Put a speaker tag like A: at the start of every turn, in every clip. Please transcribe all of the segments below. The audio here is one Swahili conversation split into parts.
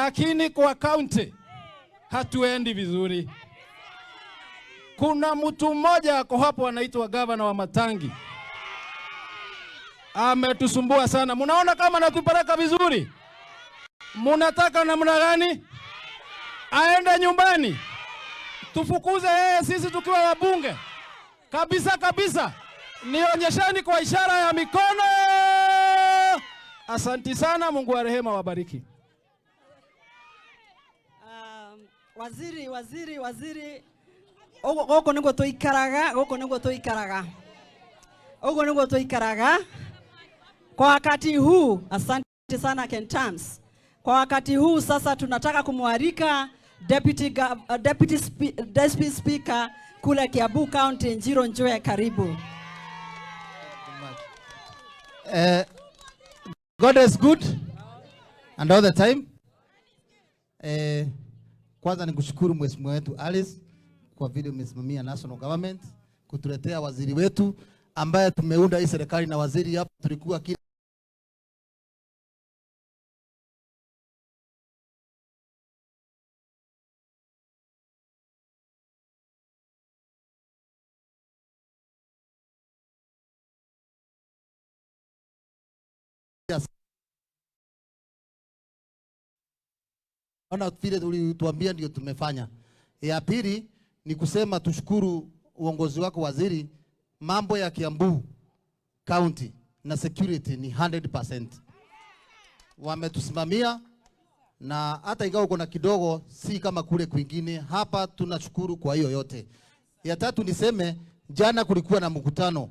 A: Lakini kwa kaunti hatuendi vizuri. Kuna mtu mmoja ako hapo anaitwa gavana Wamatangi, ametusumbua sana. Munaona kama anatupeleka vizuri? Munataka namna gani? Aende nyumbani? Tufukuze yeye sisi tukiwa wabunge? Kabisa kabisa. Nionyesheni kwa ishara ya mikono. Asanti sana, Mungu wa rehema wabariki.
B: Waziri, waziri, waziri, gũkũ nĩguo tũikaraga, gũkũ nĩguo tũikaraga, ũguo nĩguo tũikaraga kwa wakati huu. Asante sana Ken Tams. Kwa wakati huu sasa tunataka kumwalika deputy speaker kule Kiambu County, Njiro Njue, karibu.
C: God is good and all the time. Kwanza nikushukuru mheshimiwa wetu Alice kwa vile umesimamia national government kutuletea waziri wetu ambaye tumeunda hii serikali na waziri hapa tulikuwa kila Ona vile ulituambia ndio tumefanya. Ya pili ni kusema tushukuru uongozi wako waziri, mambo ya Kiambu County na security ni 100%. Wametusimamia na hata ingawa uko na kidogo, si kama kule kwingine. Hapa tunashukuru kwa hiyo yote. Ya tatu niseme, jana kulikuwa na mkutano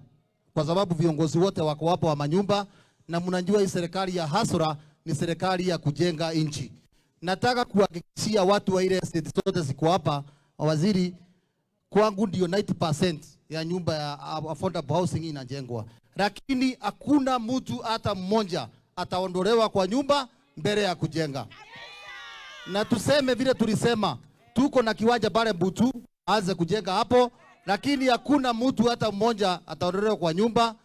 C: kwa sababu viongozi wote wako hapo wa manyumba, na mnajua hii serikali ya hustler ni serikali ya kujenga nchi. Nataka kuhakikishia watu wa ile estate zote ziko hapa, waziri, kwangu ndio 90% ya nyumba ya affordable housing inajengwa, lakini hakuna mtu hata mmoja ataondolewa kwa nyumba mbele ya kujenga. Na tuseme vile tulisema, tuko na kiwanja pale Mbutu, aanze kujenga hapo, lakini hakuna mtu hata mmoja ataondolewa kwa nyumba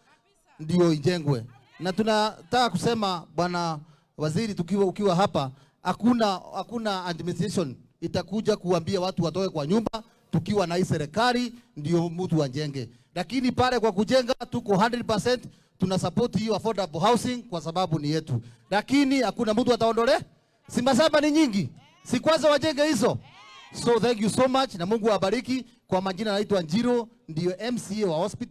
C: ndio ijengwe. Na tunataka kusema bwana waziri, ukiwa hapa, hakuna administration itakuja kuambia watu watoke kwa nyumba tukiwa na hii serikali ndio mtu ajenge, lakini pale kwa kujenga tuko 100% tuna support hiyo affordable housing kwa sababu ni yetu, lakini hakuna mtu ataondole. Si mashamba ni nyingi, si kwanza wajenge hizo. So thank you so much na Mungu awabariki. Kwa majina naitwa Njiro, ndio MCA wa hospital.